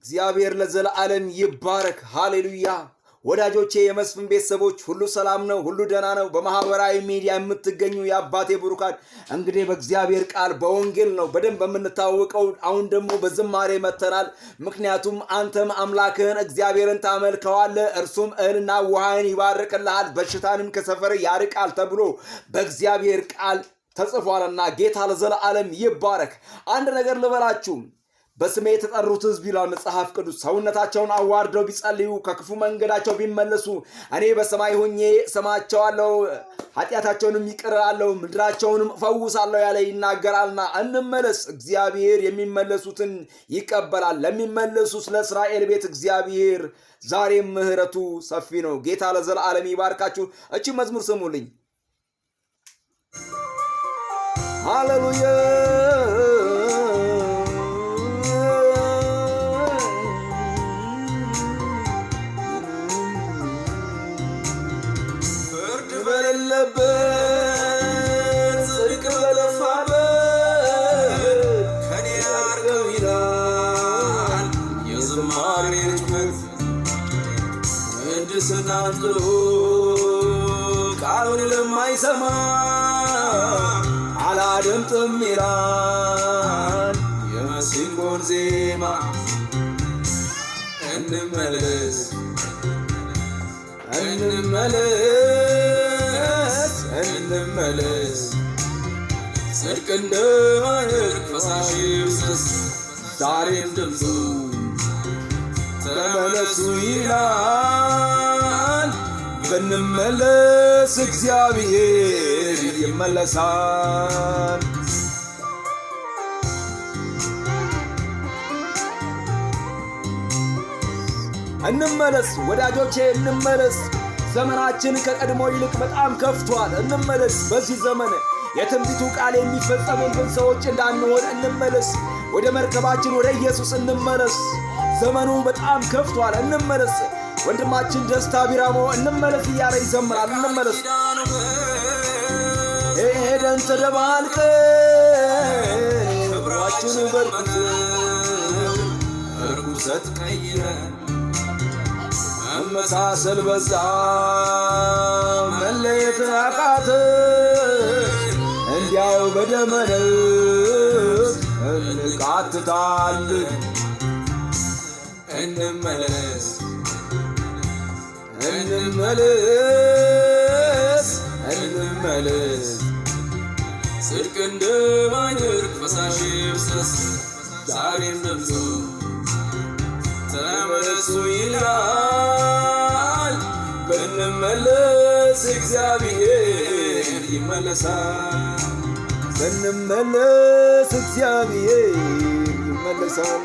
እግዚአብሔር ለዘለዓለም ይባረክ። ሃሌሉያ። ወዳጆቼ፣ የመስፍን ቤተሰቦች፣ ሁሉ ሰላም ነው፣ ሁሉ ደህና ነው። በማህበራዊ ሚዲያ የምትገኙ የአባቴ ብሩካን፣ እንግዲህ በእግዚአብሔር ቃል በወንጌል ነው በደንብ የምንታወቀው። አሁን ደግሞ በዝማሬ መጥተናል። ምክንያቱም አንተም አምላክህን እግዚአብሔርን ታመልከዋለህ፣ እርሱም እህልና ውሃህን ይባርክልሃል፣ በሽታንም ከሰፈር ያርቃል ተብሎ በእግዚአብሔር ቃል ተጽፏልና ጌታ ለዘለዓለም ይባረክ። አንድ ነገር ልበላችሁ። በስሜ የተጠሩት ሕዝብ ይላል መጽሐፍ ቅዱስ፣ ሰውነታቸውን አዋርደው ቢጸልዩ፣ ከክፉ መንገዳቸው ቢመለሱ፣ እኔ በሰማይ ሆኜ እሰማቸዋለሁ፣ ኃጢአታቸውንም ይቅር እላለሁ፣ ምድራቸውንም እፈውሳለሁ ያለ ይናገራልና እንመለስ። እግዚአብሔር የሚመለሱትን ይቀበላል። ለሚመለሱት ለእስራኤል ቤት እግዚአብሔር ዛሬም ምሕረቱ ሰፊ ነው። ጌታ ለዘላለም ይባርካችሁ። እቺ መዝሙር ስሙልኝ። ሃሌሉያ። ፍርድ በሌለበት፣ ጽድቅ በለፋበት ከኔ አርቀው ይላል የዝማሬ ጩኸት። ቅድስናን ጥሎ ቃሉን ለማይሰማ አላደምጥም ይላል የመሰንቆን ዜማ። እንመለስ፣ እንመለስ፣ እንመለስ፣ ጽድቅ እንደ ባህር ፈሳሽ ይፍሰስ፣ ዛሬም ድምፁ ተመለሱ ይላል። ብንመለስ እግዚአብሔር ይመለሳል። እንመለስ ወዳጆቼ፣ እንመለስ። ዘመናችን ከቀድሞ ይልቅ በጣም ከፍቷል። እንመለስ። በዚህ ዘመን የትንቢቱ ቃል የሚፈጸምብን ሰዎች እንዳንሆን እንመለስ። ወደ መርከባችን ወደ ኢየሱስ እንመለስ። ዘመኑ በጣም ከፍቷል። እንመለስ። ወንድማችን ደስታ ቢራሞ እንመለስ እያለ ይዘምራል። እንመለስ። ኪዳኑ ሄደን ተደባልቀን ክብራችን በርኩት ርኩሰት ቀይረን መመሳሰል በዛ፣ መለየት አቃተ። እንዲያው በደመ ነፍስ እንቃትታለን። እንመለስ፣ እንመለስ፣ እንመለስ፣ ጽድቅ እንደ ባህር ፈሳሽ ይፍሰስ፣ ዛሬም ድምፁ ተመለሱ ይላል። ብንመለስ እግዚአብሔር ይመለሳል። ብንመለስ እግዚአብሔር ይመለሳል።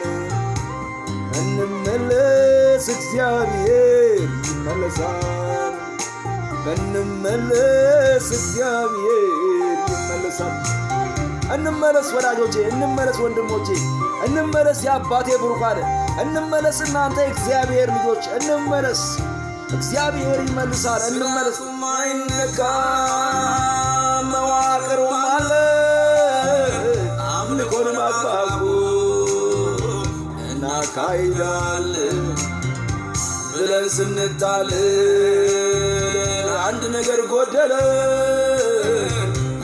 ብንመለስ እግዚአብሔር ይመለሳል። ብንመለስ እግዚአብሔር ይመለሳል። እንመለስ ወዳጆቼ፣ እንመለስ ወንድሞቼ፣ እንመለስ የአባቴ ብሩካን፣ እንመለስ እናንተ የእግዚአብሔር ልጆች፣ እንመለስ። እግዚአብሔር ይመልሳል። እንመለስ። ስርዓቱም አይነካ፣ መዋቅሩም አለ፣ አምልኮን በአግባቡ እናካሂዳለን ብለን ስንታለን አንድ ነገር ጎደለ፣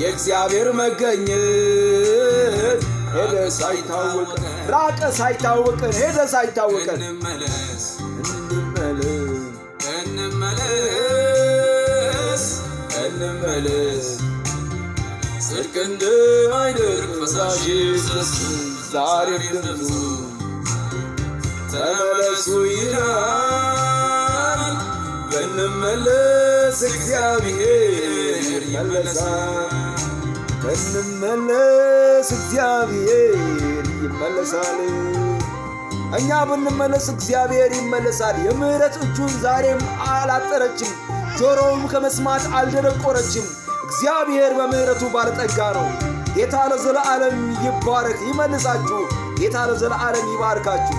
የእግዚአብሔር መገኘት ሄደ ሳይታወቀን፣ ራቀ ሳይታወቀን፣ ሄደ ሳይታወቀን። እንመለስ፣ እንመለስ፣ እንመለስ፣ እንመለስ፣ ጽድቅ እንደ ማይደርቅ ፈሳሽ ይፍሰስ፣ ዛሬም ድምፁ ተመለሱ ይላል። ብንመለስ እግዚአብሔር ይመለሳል። ብንመለስ እግዚአብሔር ይመለሳል። እኛ ብንመለስ እግዚአብሔር ይመለሳል። የምሕረት እጁን ዛሬም አላጠረችም፣ ጆሮውም ከመስማት አልደነቆረችም። እግዚአብሔር በምሕረቱ ባለጠጋ ነው። ጌታ ለዘለዓለም ይባረክ፣ ይመልሳችሁ። ጌታ ለዘለዓለም ይባርካችሁ።